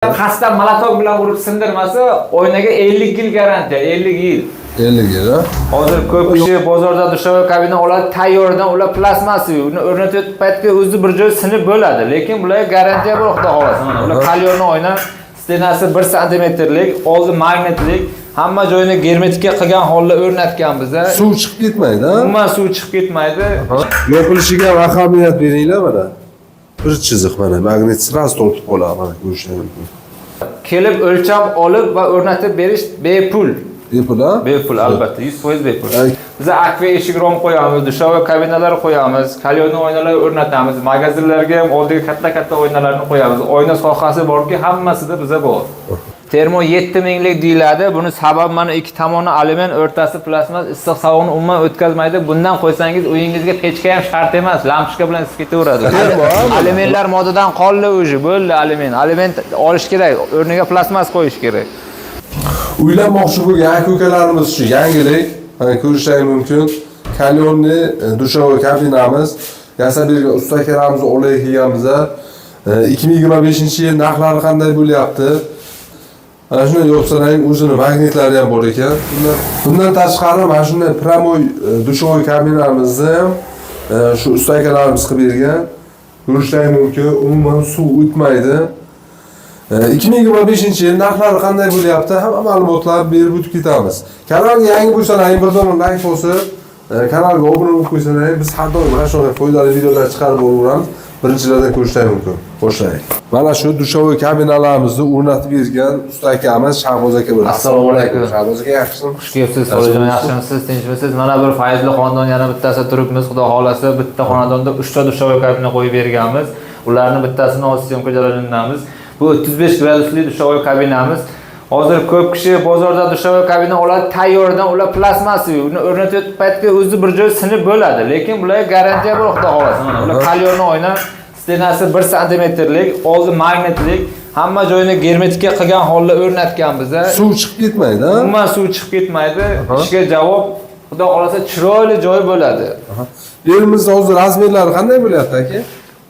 Qasddan молоток bilan urib sindirmasa, oynaga 50 yil garantiya, 50 yil. 50 yil, ha? Hozir ko'p kishi bozorda душевой kabina oladi, tayyordan, ular plastmassa, uni o'rnatayotgan paytga o'zi bir joy sinib bo'ladi, lekin bularga garantiya bor, xudo xohlasa. Mana ular калёный oyna, стена si 1 santimetrlik, oldi magnitlik, hamma joyini germetika qilgan holda o'rnatganmiz. Suv chiqib ketmaydi, ha? Umuman suv chiqib ketmaydi. Yopilishiga ham ahamiyat beringlar mana. Bir chiziq mana, magnit сразу tortib qoladi, mana ko'rishingiz mumkin. Kelib o'lchab olib va o'rnatib berish bepul. Bepul, ha? Bepul, albatta, 100% bepul. Ay. Biz akva eshik rom qo'yamiz, душевой kabinalar qo'yamiz, калёный oynalar o'rnatamiz, magazinlarga ham oldiga katta-katta oynalarni qo'yamiz. Oyna sohasi borki, hammasida biza bor. Termo 7000 lik deyiladi. Buni sababi mana ikki tomoni alyumin, o'rtasi plastmas, issiq sovuqni umuman o'tkazmaydi. Bundan qo'ysangiz uyingizga pechka ham shart emas, lampochka bilan isib ketaveradi. Termo, ha, bu? Alyuminlar modadan qoldi уже, bo'ldi alyumin. Alyumin olish kerak, o'rniga plastmas qo'yish kerak. Uylanmoqchi bo'lgan aka ukalarimiz uchun yangilik. Mana ko'rishingiz mumkin. Калёный душевой kabinamiz yasab bergan usta akalarimizni oldiga kelganmiz. 2025-yil narxlari qanday bo'lyapti? Mana shunday yopsalaring, o'zini magnitlari ham bor ekan. Bundan tashqari mana shunday прямой душевой kabinamizni ham shu usta akalarimiz qilib bergan. Ko'rishingiz mumkin, umuman suv o'tmaydi. 2025-yil narxlari qanday bo'lyapti? Hamma ma'lumotlarni berib o'tib ketamiz. Kanalga yangi bo'lsalaring, bir dona like bosib, kanalga obuna bo'lib qo'ysalaring, biz har doim mana shunday foydali videolar chiqarib boraveramiz. Birinchilardan ko'rishingiz mumkin. Boshlaylik. Mana shu душевой kabinalarimizni o'rnatib bergan usta akamiz Shahboz aka bo'ladi. Assalomu alaykum. Shahboz aka, yaxshimisiz? Xush kelibsiz, Solijon, yaxshimisiz, tinchmisiz? Mana bir fayzli xonadon yana bittasi turibmiz, xudo xohlasa, bitta xonadonda 3 ta душевой kabina qo'yib berganmiz. Ularni bittasini hozir съёмка jarayonidamiz. Bu 35 gradusli душевой kabinamiz. Hozir ko'p kishi bozorda душевой kabina oladi, tayyordan, ular plastmassa, uni o'rnatayotgan paytga o'zi bir joy sinib bo'ladi, lekin bularga garantiya bor, xudo xohlasa. Mana ular калёный oyna, стена si 1 santimetrlik, oldi magnitlik, hamma joyini germetika qilgan holda o'rnatganmiz. Suv chiqib ketmaydi, ha? Umuman suv chiqib ketmaydi. Ishga javob, xudo xohlasa, chiroyli joy bo'ladi. Elimizda hozir размер lari qanday bo'lyapti, aka?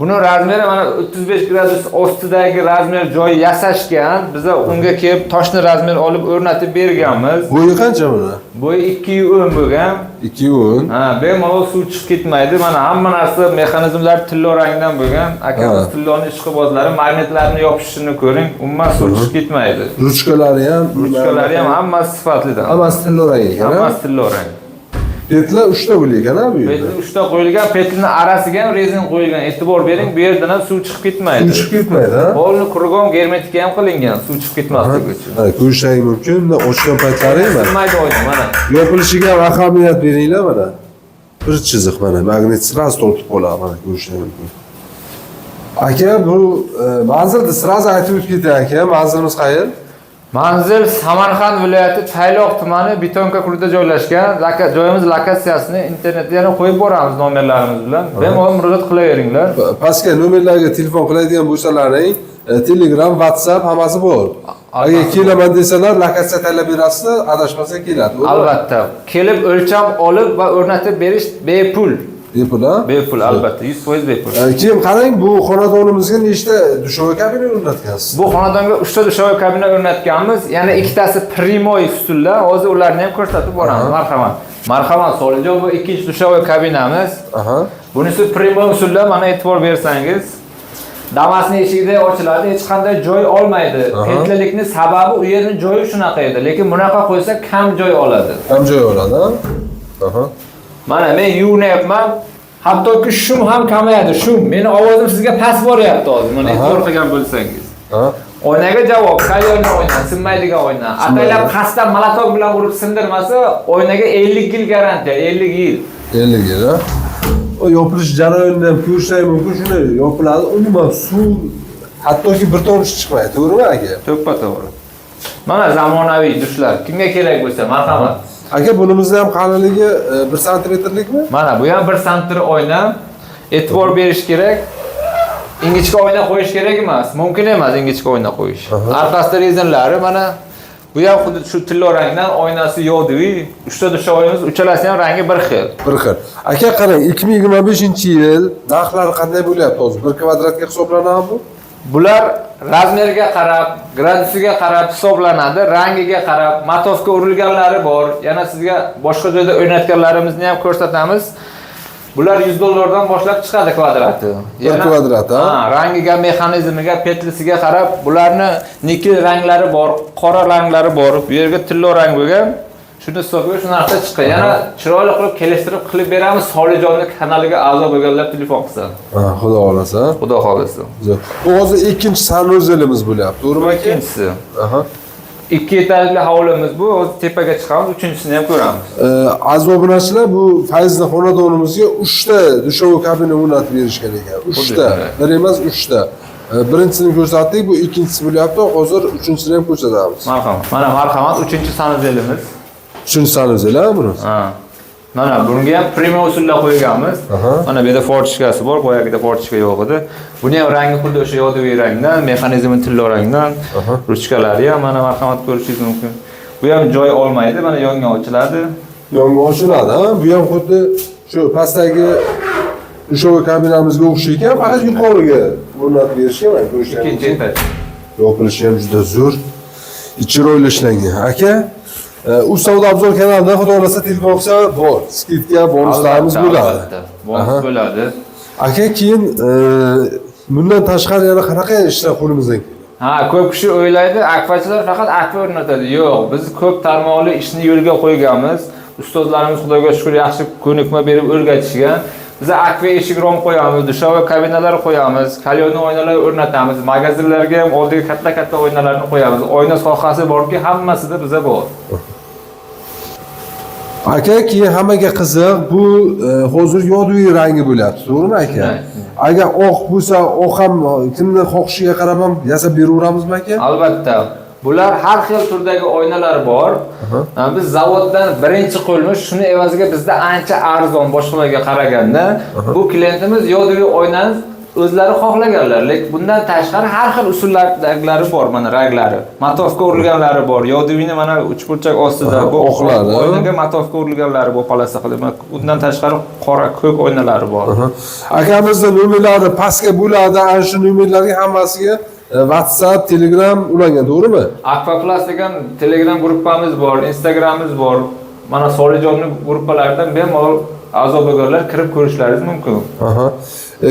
Buni размер i mana 35 gradus ostidagi размер joy yasashgan. Biza unga kelib точный размер olib o'rnatib berganmiz. Bo'yi qancha buni? Bo'yi 210 bo'lgan. 210. Ha, bemalol suv chiqib ketmaydi. Mana hamma narsa, mexanizmlar tillo rangdan bo'lgan. Akamiz tilloni ishqibozlari, magnitlarni yopishishini ko'ring. Umuman suv chiqib ketmaydi. Ruchkalari ham, Ruchkalari ham hammasi sifatlidan. Hammasi tillo rang ekan, ha? Hammasi tillo rang. Петля 3 ta bo'lgan ekan, ha, bu yerda. Петля 3 ta qo'yilgan, петля ni arasiga ham rezin qo'yilgan. E'tibor bering, bu yerdan ham suv chiqib ketmaydi. Suv chiqib ketmaydi, ha? Polni кругом germetika ham qilingan, suv chiqib ketmasligi uchun. Mana ko'rishingiz mumkin, bundan ochgan paytlari mana. Sinmaydi oyna, mana. Yopilishiga ham ahamiyat beringlar mana. Bir chiziq mana, magnit сразу tortib qoladi, mana ko'rishingiz mumkin. Aka, bu manzilni сразу aytib o'tib ketay, aka, manzilimiz qayer? Manzil Samarqand viloyati Tayloq tumani Betonka hududida joylashgan. Joyimiz lokatsiyasini internetda yana qo'yib boramiz nomerlarimiz bilan. Bemalol murojaat qilaveringlar. Pastga nomerlarga telefon qiladigan bo'lsalaring, Telegram, WhatsApp hammasi bor. Agar kelaman desalar, lokatsiya tanlab berasizlar, adashmasa keladi. To'g'rimi? Albatta. Kelib o'lchab olib va o'rnatib berish bepul. Bepul, ha? Bepul, albatta, 100% bepul. Keyin qarang, bu xonadonimizga nechta душевой kabina o'rnatgansiz? Bu xonadonga 3 ta душевой kabina o'rnatganmiz. Yana ikkitasi прямой stullar. Hozir ularni ham ko'rsatib boramiz. Marhamat. Marhamat, Solijon, bu ikkinchi душевой kabinamiz. Bunisi прямой usulda, mana e'tibor bersangiz. Damasni eshigida ochiladi, hech qanday joy olmaydi. Петля likni sababi u yerning joyi shunaqa edi, lekin bunaqa qo'ysa kam joy oladi. Kam joy oladi, ha? Aha. Mana men yuvinyapman. Hattoki шум ham kamayadi, шум. Meni ovozim sizga past boryapti hozir. Mana e'tibor qilgan bo'lsangiz. Ha. Oynaga javob, калёный oyna, sinmaydigan oyna. Ataylab qasddan молоток bilan urib sindirmasa, oynaga 50 yil garantiya, 50 yil. 50 yil, ha? O yopilish jarayonini ham ko'rishingiz mumkin, shunday yopiladi. Umuman suv hattoki bir tomchi chiqmaydi, to'g'rimi, aka? To'ppa to'g'ri. Mana zamonaviy dushlar. Kimga kerak bo'lsa, marhamat. Aka, bunimizni ham qalinligi 1 santimetrlikmi? Mana bu ham 1 santimetr oyna. E'tibor berish kerak. Ingichka oyna qo'yish kerak emas. Mumkin emas ingichka oyna qo'yish. Orqasida rezinlari mana bu ham xuddi shu tillo rangdan, oynasi yo'q. Uchta душевой imiz, uchalasi ham rangi bir xil. Bir xil. Aka, qarang, 2025-yil narxlari qanday bo'lyapti hozir? Bir kvadratga hisoblanadimi bu? Bular Razmerga qarab, gradusiga qarab hisoblanadi, rangiga qarab, маторка urilganlari bor. Yana sizga boshqa joyda o'ynatganlarimizni ham ko'rsatamiz. Bular $100 dan boshlab chiqadi kvadrati. Bir kvadrat, ha? Ha, rangiga, mexanizmiga, петли siga qarab, bularni nikel ranglari bor, qora ranglari bor. Bu yerga tillo rang bo'lgan. Shuni hisobiga shu narxda chiqqan. Yana chiroyli qilib kelishtirib qilib beramiz. Solijonni kanaliga a'zo bo'lganlar telefon qilsa. Ha, xudo xohlasa. Xudo xohlasa. Zo'r. Bu hozir ikkinchi санузел imiz bo'lyapti, to'g'rimi aka? Ikkinchisi. Aha. Ikki etajli hovlimiz bu. Hozir tepaga chiqamiz, uchinchisini ham ko'ramiz. Aziz obunachilar, bu Fayzli xonadonimizga 3 ta душевой kabina o'rnatib berishgan ekan. 3 ta. Xuddi. Bir emas, 3 ta. Birinchisini ko'rsatdik, bu ikkinchisi bo'lyapti. Hozir uchinchisini ham ko'rsatamiz. Marhamat. Mana, marhamat, uchinchi санузел imiz. Uchinchi санузел, ha, buni? Ha. Mana bunga ham premium usulda qo'yganmiz. Mana bu yerda форточка si bor, boyagida форточка yo'q edi. Buni ham rangi xuddi o'sha йодовый rangdan, mexanizmi tillo rangdan, ruchkalari ham mana, marhamat, ko'rishingiz mumkin. Bu ham joy olmaydi, mana yonga ochiladi. Yonga ochiladi, ha? Bu ham xuddi shu pastdagi душевой kabinamizga o'xshaykan, faqat yuqoriga o'rnatib berishgan, mana ko'rishingiz Ikkinchi mumkin. etaj. Yopilishi ham juda zo'r. Chiroyli ishlangan. Aka, Uz Savdo Obzor kanalidan xudo xohlasa telefon qilsa bor. Скидка, bonuslarimiz Albatta, bo'ladi. albatta. Bonus bo'ladi. Aka, keyin bundan tashqari yana qanaqa ishlar qo'limizdan keladi? Ha, ko'p kishi o'ylaydi, akfachilar faqat akfa o'rnatadi. Yo'q, biz ko'p tarmoqli ishni yo'lga qo'yganmiz. Ustozlarimiz, Xudoga shukr, yaxshi ko'nikma berib o'rgatishgan. Biz akfa eshik rom qo'yamiz, душевой kabinalar qo'yamiz, каленый oynalar o'rnatamiz, magazinlarga ham oldiga katta-katta oynalarni qo'yamiz. Oyna sohasi borki, hammasida biza bor. Aka, keyin hammaga qiziq, bu hozir йодовый rangi bo'lyapti, to'g'rimi aka? Shunday. Agar oq bo'lsa, oq ham kimni xohishiga qarab ham yasab beraveramizmi aka? Albatta. Bular har xil turdagi oynalar bor. Biz zavoddan birinchi qo'lmiz, shuni evaziga bizda ancha arzon boshqalarga qaraganda. Bu klientimiz йодовый oynani o'zlari xohlaganlar, lekin bundan tashqari har xil usullardagilari bor, mana ranglari. Маторка urilganlari bor. Йодовый ni mana uchburchak ostida bu oqlari. Oynaga маторка urilganlari bor, полоса qilib. Mana undan tashqari qora, ko'k oynalari bor. Akamizni nomerlari pastga bo'ladi, ana shu nomerlarga hammasiga WhatsApp, Telegram ulangan, to'g'rimi? Aquaplus degan Telegram gruppamiz bor, Instagramimiz bor. Mana Solijonni gruppalaridan bemalol a'zo bo'lganlar kirib ko'rishlaringiz mumkin. Aha.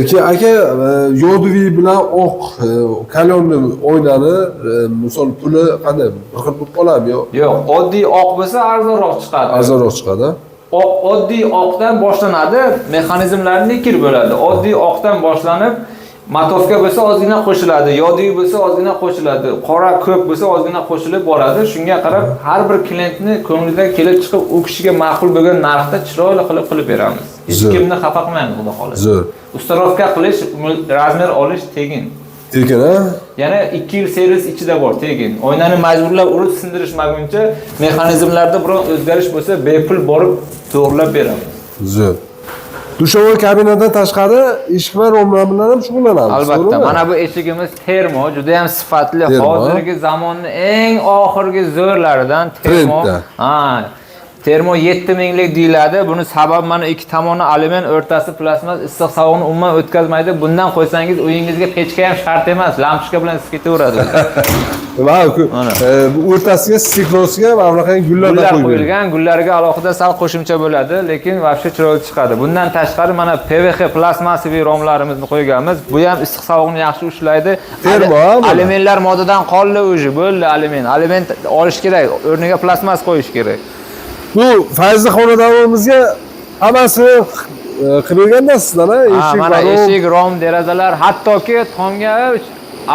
Keyin aka, йодовый bilan oq каленый oynani misol puli qanday, bir xil bo'lib qoladimi yo Yo'q, oddiy oq bo'lsa arzonroq chiqadi. Arzonroq chiqadi? Oq, oddiy oqdan boshlanadi, mexanizmlari nikel bo'ladi. Oddiy oqdan boshlanib, маторка bo'lsa ozgina qo'shiladi, йодовый bo'lsa ozgina qo'shiladi, qora, ko'k bo'lsa ozgina qo'shilib boradi. Shunga qarab har bir klientni ko'nglidan kelib chiqib, u kishiga ma'qul bo'lgan narxda chiroyli qilib qilib beramiz. Hech kimni xafa qilmaymiz, xudo xohlasa. Zo'r. Установка qilish, razmer olish tegin. Tekin, ha? Yana 2 yil servis ichida bor, tegin. Oynani majburlab urib sindirishmaguncha mexanizmlarda biron o'zgarish bo'lsa, bepul borib to'g'rilab beramiz. Zo'r. Душевой kabinadan tashqari eshik va romlar bilan ham shug'ullanamiz, Albatta, to'g'rimi? Mana bu eshigimiz termo, juda ham sifatli, Termo. Hozirgi zamonning eng oxirgi zo'rlaridan termo. Trendda. Ha. Termo 7000 lik deyiladi. Buni sababi mana ikki tomoni alyumin, o'rtasi plastmas, issiq sovuqni umuman o'tkazmaydi. Bundan qo'ysangiz uyingizga pechka ham shart emas, lampochka bilan isib ketaveradi. Va Mana. Bu o'rtasiga стекло siga mana bunaqa gullardan Gullar qo'yib berilgan. Qo'yilgan, gullarga alohida sal qo'shimcha bo'ladi, lekin вообще chiroyli chiqadi. Bundan tashqari mana PVC plastmassaviy romlarimizni qo'yganmiz. Bu ham issiq sovuqni yaxshi ushlaydi. Termo, ha, bular? Alyuminlar modadan qoldi уже, bo'ldi alyumin. Alyumin olish kerak, o'rniga plastmas qo'yish kerak. Bu Fayzli xonadonimizga hammasi qilib berganda sizlar, ha? Ha, Eshik mana va rom, eshik, rom, derazalar, hattoki tomga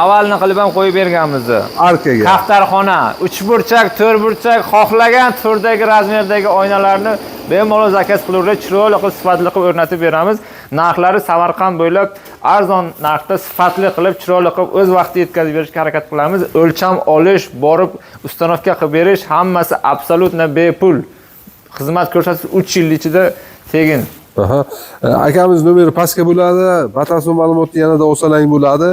avalni qilib ham qo'yib berganmiz. Arkaga. Kaftarxona, uchburchak, to'rtburchak, xohlagan turdagi razmerdagi oynalarni bemalol заказ qilaverib, chiroyli qilib, sifatli qilib o'rnatib beramiz. Narxlari Samarqand bo'ylab arzon narxda sifatli qilib, chiroyli qilib o'z vaqtida yetkazib berishga harakat qilamiz. O'lcham olish, borib установка qilib berish hammasi абсолютно bepul. Xizmat ko'rsatish 3 yil ichida tegin. Aha. Akamiz nomeri pastga bo'ladi. Batafsil ma'lumotni yanada olsalang bo'ladi.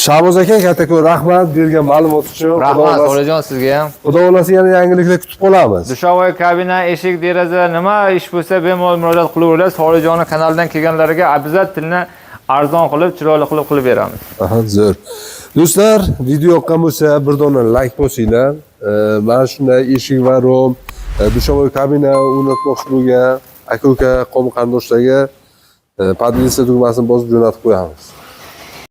Shahboz aka, kattakon rahmat bergan ma'lumot uchun. Xudo Rahmat, xohlasa- Solijon, sizga ham. Xudo xohlasa yana yangiliklar kutib qolamiz. Душевой kabina, eshik, deraza, nima ish bo'lsa bemalol murojaat qilaveradi. Solijonni kanalidan kelganlarga обязательно Arzon qilib, chiroyli qilib qilib beramiz. Aha, zo'r. Do'stlar, video yoqqan bo'lsa, bir dona like bosinglar. Mana shunday eshik va rom, душевой kabina o'rnatmoqchi bo'lgan aka-uka, qavm qarindoshlarga поделиться tugmasini bosib jo'natib qo'yamiz.